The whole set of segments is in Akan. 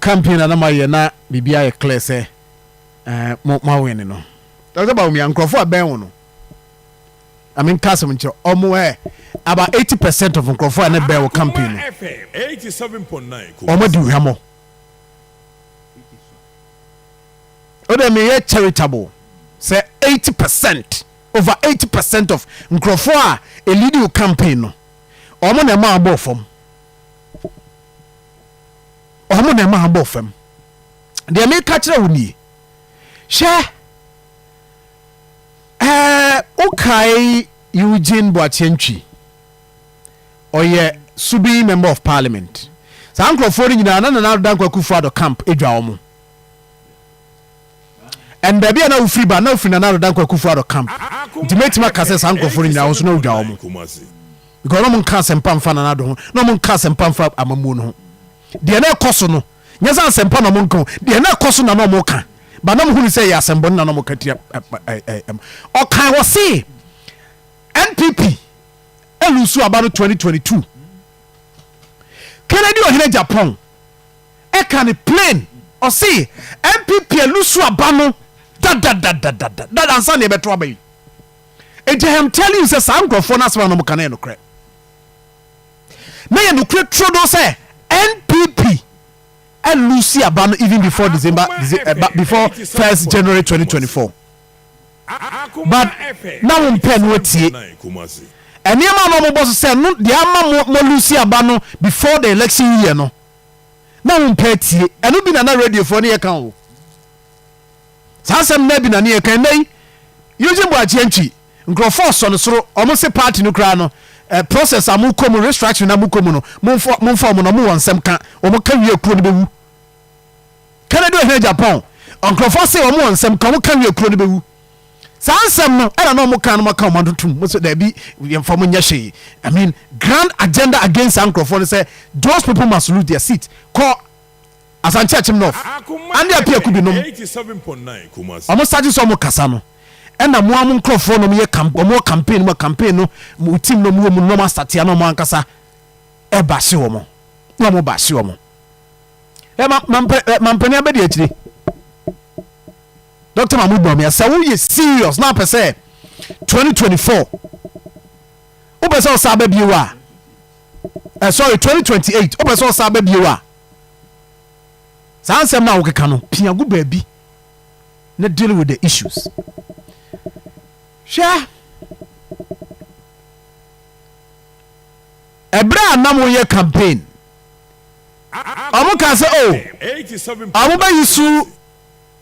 Campaign a na moayɛ na biribi ayɛ clear sɛ eh, mo moawin no. Dr. Bawumia, nkurɔfoɔ a bɛn wo no, I mean, nka asɛm nkyerɛ ɔmo ɛ about 80% of nkurɔfoɔ a ne bɛn wo campaign no, ɔmo di hwamɔ. O de meyɛ charitable sɛ 80%, over 80% of nkurɔfoɔ a elidi wo campaign no, ɔmo na ɛma abɔ fam. Ɔmo na ɛma abɔ fam. Deɛ meka kyerɛ wo nie, hwɛ, wokae Eugene Boakye Ntwi, ɔyɛ Subin member of parliament. Saa nkurɔfoɔ no nyinaa na Nana Addo Dankwa Akufo-Addo camp adwa wɔn, and baabi a na wofiri ba na wofiri Nana Addo Dankwa Akufo-Addo camp, nti mɛtumi aka sɛ saa nkurɔfoɔ no nyinaa wɔn nso na wodwa wɔn, because na ɔmo nka asɛmpa mfa Nana Addo ho, na ɔmo nka asɛmpa mfa amammuo no ho. Deɛ na ɛkɔ so no, nyɛ sɛ asɛmpa na ɔmo nka o, deɛ na ɛkɔ so na na ɔmo ka ba na ɔmo hunu sɛ ɛyɛ asɛmbɔne na na ɔmo ka tia. Ɔkan wɔ se NPP ɛlose aba no 2022. Kennedy Ohene Agyapong ɛka ne plain, ɔse NPP ɛlose aba no dadadadadada dada ansa na yɛbɛto aba yi. Enti I am telling you sɛ saa nkurɔfoɔ no asɛm a na ɔmo ka no yɛ nokorɛ, na yɛ nokorɛ turodo sɛ NPP ɛlose aba no even before December, before 1st January 2024, but na wo mpɛ no atie nneɛma a na ɔmo bɔ so sɛ no deɛ ama mo lose aba no before the election year no, na wo mpɛ atie. Ɛno bi na na radiofoɔ no yɛ ka o, saa asɛm na bi na ne yɛ kan. Nnɛ yi Eugene Boakye Ntwi, nkurɔfoɔ sɔ no soro, ɔmo se party no koraa no process a mo kɔ mu, restructuring na mo kɔ mu no, momfa ɔmo na ɔmo wɔ nsɛm ka, ɔmo ka wie kuro no bɛwu. Kennedy Ohene Agyapong, nkurɔfoɔ se ɔmo wɔ nsɛm ka, ɔmo ka wie kuro no bɛwu. Saa nsɛm no ɛna na ɔmo ka no, mo aka ɔmo atotom, mo sɛ daabi, yɛmfa mo nyɛ hwee. I mean, grand agenda against saa nkurɔfoɔ no sɛ those people must lose their seat. Kɔ Asante Akyem North, Andy Appiah Kubi nom, ɔmo start sɛ ɔmo kasa no, ɛna mo a mo nkurɔfoɔ no yɛ camp, ɔmo wɔ campaign mu, campaign no mo team no mo wɔ mu no, ɔmo asatea na ɔmo ankasa ɛba hye wɔn na ɔmo ba hye wɔn. Ɛ ma mampɛ ɛ mampanin abɛdi akyire, Dr Mahmood Bawumia, sɛ woyɛ serious na apɛ sɛ 2024 wopɛ sɛ ɔsa aba bio a, sorry, 2028 wopɛ sɛ ɔsa aba bio a, saa nsɛm no a wokeka no piago baabi na deal with the issues. Hwɛ, ɛberɛ a na moyɛ campaign, ɔmo ka sɛ o ɔmo bɛyi so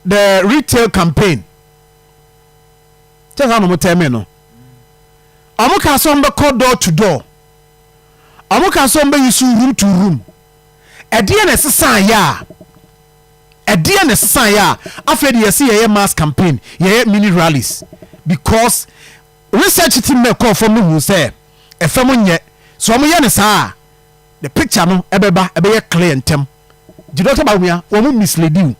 the retail campaign kyɛ saa na ɔmo tɛn mi no. Ɔmo ka sɛ ɔmo bɛkɔ door to door, ɔmo ka sɛ ɔmo bɛyi so room to room. Ɛdeɛ na ɛsesa yɛ a, ɛdeɛ na ɛsesa yɛ a, afei de yɛsi yɛyɛ mass campaign, yɛyɛ mini rallies, because research team na ɛkɔɔ fam no hu sɛ ɛfam nyɛ so. Ɔmo yɛ ne saa a, the picture no ɛbɛba, ɛbɛyɛ clear ntɛm. Gye Dr Bawumia, wɔn mo mislead you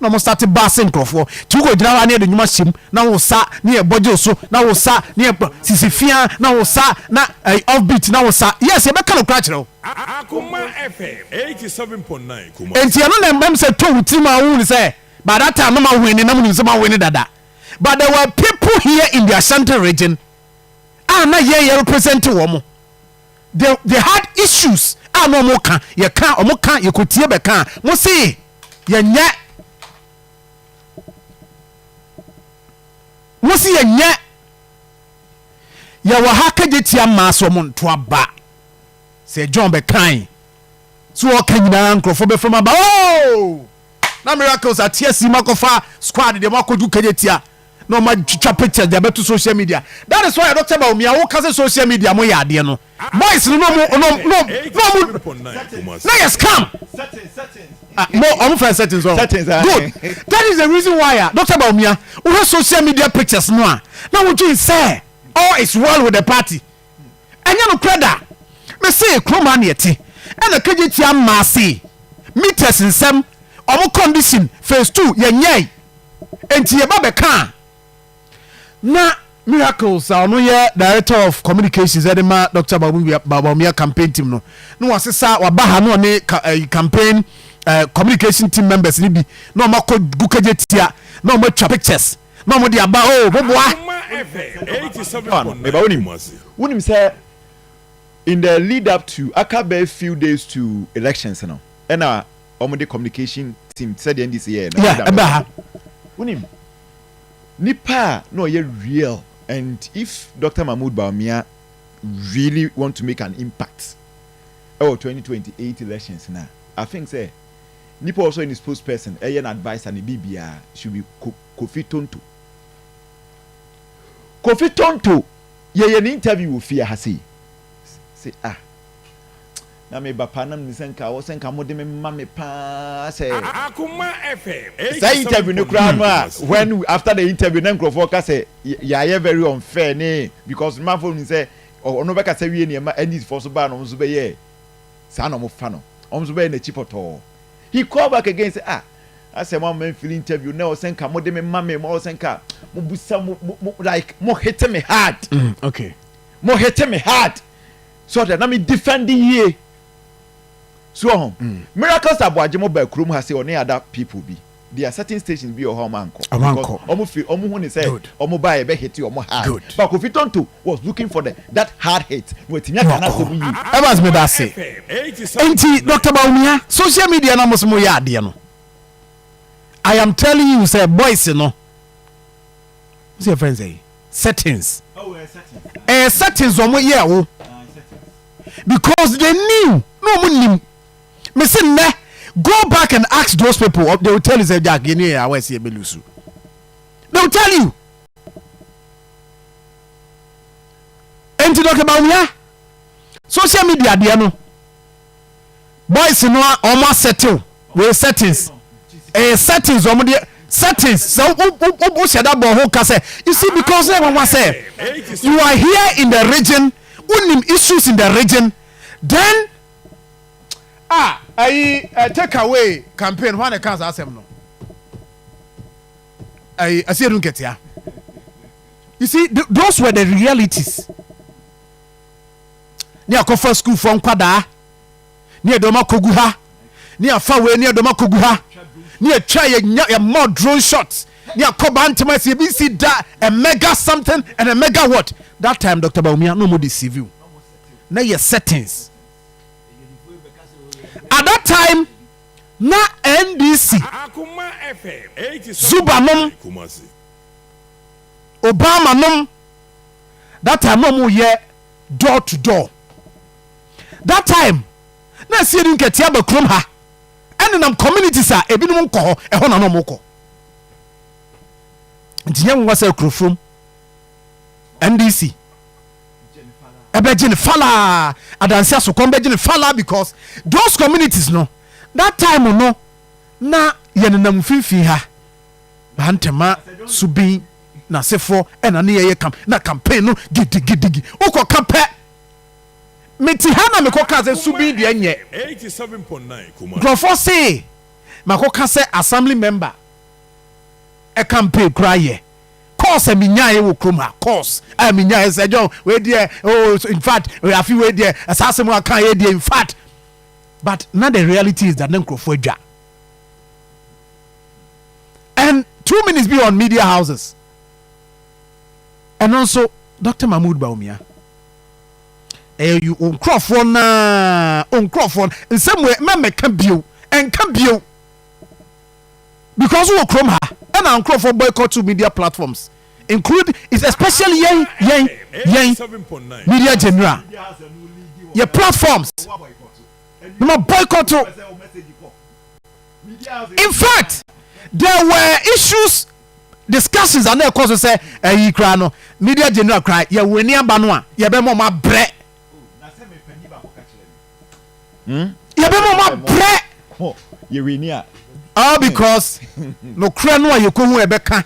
na ɔmo start baase nkurɔfoɔ tí wokɔ gyina hɔ a ne yɛde nnwuma hyɛm na wo sa ne yɛ bɔgye so na wo sa ne yɛ sisi fia na wo sa na off beat na wo sa. Yes, yɛbɛka no kora kyerɛ wo. Akoma FM 87.9 Kumasi. Nti ɛno na mbɛm sɛ to wo tirim a wohu sɛ by that time no ma win, na mo nim sɛ ma win dada, but there were people here in the Ashanti Region a na yɛn yɛ represent wɔn. They had issues a na wɔn ka, yɛ ka, wɔn ka, yɛ kò tie bɛka, mo se yɛnyɛ, mo se yɛnyɛ. Yɛwɔ ha kagye tia mmaa sɛ ɔmo nto aba sɛ John bɛkan so, ɔka nyinaa nkurɔfoɔ bɛfam aba ooo na Miracles ate asi mu akɔfa squad deɛ mo akɔdu kagye tia na ɔmo atwitwa pictures de abɛto social media. That is why Dr Bawumia, wo ka sɛ social media mo yɛ adeɛ no, boys no no ɔmo na yɛ scam. Ah, mo ɔmo fɛ settings o. Settings, ah. Good, that is the reason why ah, Dr Bawumia, wohwɛ social media pictures no a, na wodwen sɛ all is well with the party. Ɛnyɛ no korɛ da. Me se kurom ha ne ɛte ɛna kagye tia mmaa se meters nsɛm, ɔmo condition phase two yɛnyɛe, nti yɛba bɛka a, na Miracles a ɔno yɛ director of communications ɛde ma Dr Bawumia campaign team no na wasesa waba ha na ɔne campaign Communication team members ni bi na ɔmo akɔ gu Kejetia na ɔmo atwa pictures na ɔmo de aba o boboa. Akoma FM Meba, 87.9 wonim Kumasi. wonim sɛ in the lead up to, aka bɛɛ few days to elections no, ɛna ɔmo de communication team sɛdeɛ NDC yɛ no. Yeah, ɛbɛ ha. Wonim nipa a na ɔyɛ real, and if Dr Mahmood Bawumia really want to make an impact ɛwɔ 2028 elections na, I think sɛ nipa also in his spokesperson, ɛyɛ an adviser ne biribiara, should be Kofi Tonto. Kofi Tonto, yɛyɛ ne interview wɔ fie ha sei sɛ, ah, na me ba pa na me sɛ nka wɔ sɛ nka mo de me ma me paa sɛ Akoma FM saa interview no koraa no a, 87.9 when after the interview na nkurɔfoɔ ka sɛ yɛayɛ very unfair ne because manfo nu sɛ ɔno bɛka sɛ wie nneɛma, NDC foɔ so baa na ɔmo nso bɛyɛ saa na ɔmo fa no, ɔmo nso bɛyɛ n'akyi pɔtɔɔ. He call back again say, ah, asɛ mo ama nfili interview na ɔsɛ nka mo de me ma me mo, ɔsɛ nka mo busa mo like mo hit me hard. Mo hit me hard so that na me defend yie so ɔho. Miracles Aboagye mo ba kurom ha sɛ ɔne other people bi, there are certain stations bi wɔ hɔ a ɔmo ankɔ. Ɔmo Because ankɔ. ɔmo fi ɔmo hu ne sɛ ɔmo ba yɛ bɛ hit ɔmo hard. But Kofi Tonto was looking for the that hard hit na watumi aka n'asɛm yie. Evans, meda ase. FM 87.9. Nti Dr Bawumia, social media na mo so mo yɛ adeɛ no, I am telling you sɛ boys no sɛ yɛ friends sɛ settings, ɛyɛ settings ɔmo yɛ wo because they knew na ɔmo nim. Me se nnɛ, go back and ask those people, they will tell you say Jack yɛ ni yɛ awɔ ɛsi ebe lose. They will tell you. Nti Dr Bawumia, social media deɛ no, boys no a ɔmo asettle wei settings, ɛyɛ settings, ɔmo deɛ settings sɛ wo hyɛ da bɔ ho ka sɛ, you see, because ɛ wɔn wa sɛ you are here in the region, wonim issues in the region, then ah, ayi take away campaign hɔ a na ɛka saa asɛm no, ayi Asiedu Nketia. You see, those were the realities. Ne akɔfa school fɔ nkwadaa ne yɛde ɔmo akɔgu ha, ne afa wei ne yɛde ɔmo akɔgu ha, ne yɛtwa yɛ yɛmɔ drone shots ne akɔ Bantama sɛ ebi si da a mega something and a mega what. That time, Dr Bawumia, no mo deceive you na yɛ settings. At that time na NDC Akoma FM 87.9 Zuba nom. Kumasi. Obama nom, that time na ɔmo yɛ door to door. That time na Asiedu Nketia ba kurom ha, ɛnenam communities a ebinom nkɔ hɔ, ɛhɔ na ɔmo kɔ. Nti nyɛ nwa sɛ Kurofurom NDC ɛbɛgye ne falaa, Adansi Asokɔm bɛgye ne falaa, because those communities no, that time no na yɛnenam mfimfini ha, Bantama, Subin n'asefoɔ, ɛna ne yɛyɛ kam na campaign no gidigidigi. Wokɔ ka pɛ, mete ha na mekɔ ka sɛ Subin deɛ nyɛ. 87.9 Kumasi. Nkurɔfoɔ see makɔka sɛ assembly member ɛ campaign kora yɛ course a menyaeɛ wɔ kurom ha, course a menyaeɛ sɛ John wei deɛ, oh, in fact afi wei deɛ, ɛsaa asɛm aka yɛ deɛ, in fact. But na the reality is that ne nkurɔfoɔ adwa and 2 minutes be on media houses. Ɛno nso, Dr Mahmood Bawumia, ɛyɛ nkurɔfoɔ naa, nkurɔfoɔ nsɛm wei mɛmɛka bio, ɛnka bio, because wɔ kurom ha ɛna nkurɔfoɔ boycott to media platforms, include is especially yɛn 87.9 media general yɛ platforms na ma boycott to. In fact, there were issues, discussions ana ɛkɔ so sɛ ɛyi kura no, media general kura yɛ wɔ ani aba no a, yɛbɛ mɔ ɔmo abrɛ, yɛbɛ mɔ ɔmo abrɛ. Yɛwɛ ni a. All because nokorɛ no a yɛkɔhu ɛbɛka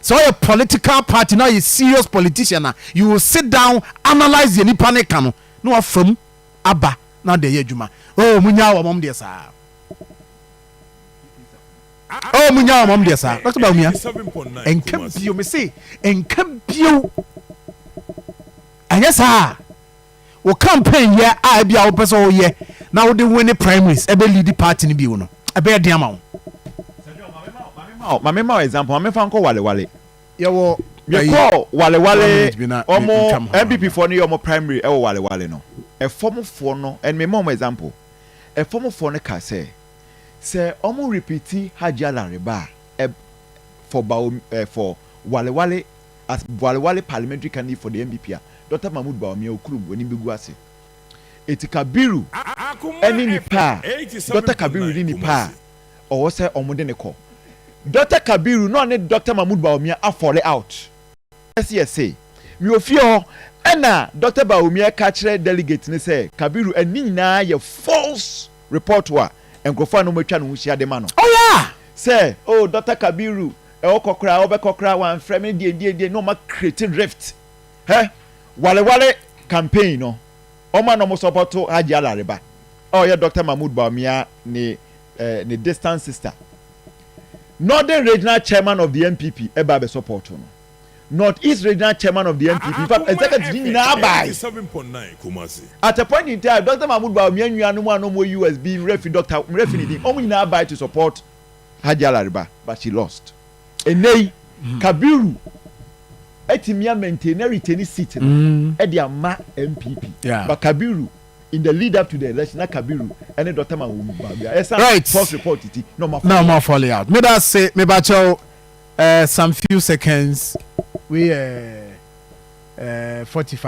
sɛ ɔyɛ political party na ɔyɛ serious politician a, you will sit down, analyse deɛ nipa ne ka no na wafam aba na de ɛyɛ adwuma. Oh, munya wɔ mɔm deɛ saa. Oh, munya wɔ mɔm deɛ saa. Dr Bawumia, 87.9 ɛnka Kumasi. bio. Me se ɛnka bio. Ɛnyɛ saa wo campaign yɛ a, ebi a wopɛ sɛ woyɛ na wode win primaries, ɛbɛ lead party no bio no. ɛbɛyɛ den ama wo. Maame ma example, maame fa nkɔ Walewale. Yɛwɔ mekɔ Walewale, ɔmo NPP foɔ no yɛ ɔmo primary ɛwɔ Walewale no, ɛfɔmfoɔ no, ɛn mema ɔmo example, ɛfɔmfoɔ no ka sɛ ɔmo repeat Hajia Lariba a ɛ for Bao ɛ for Walewale as Walewale parliamentary candidate for the NPP a, Dr Mahmood Bawumia okurum w'anim bɛgu ase. Eti Kabiru ɛne nipa a, Dr Kabiru ne nipa a ɔwɔ sɛ ɔmo de ne kɔ. Dr Kabiru na ɔne Dr Mahmood Bawumia afall out. Ɛsi ɛsɛ mi wɔ fie hɔ ɛna Dr Bawumia ka kyerɛ delegate ne sɛ Kabiru ɛni nyinaa yɛ false report a nkurɔfoɔ a na wɔn atwa ne ho hyia de ma no. Oh yeah. Sɛ, oh, Dr Kabiru ɛwɔ kɔkora ɔbɛkɔ kora wɔamfrɛ me deɛ deɛ deɛ na ɔma create rift. Hɛ, Walewale campaign no, ɔma na ɔmo support Hajia Lariba a ɔyɛ Dr Mahmood Bawumia ne distant sister. Northern Regional Chairman of the NPP ɛba abɛ support no, North East Regional Chairman of the NPP, in fact, executive ni nyinaa baa. At a point in time, Dr Mahmood Bawumia nuanom a na ɔmo wɔ USB mrefi Dr mrefi ne din, ɔmo nyinaa baa to support Hajia Lariba, but she lost. Eneyi Kabiru etimi a maintain na retain seat no ɛde ama NPP. But Kabiru, in the lead up to the election, na Kabiru ɛne Dr Mahmood Bawumia ɛsan false report ti na ɔmo Na ɔmo fall out. Me da se me ba kyɛw some few seconds, we 45.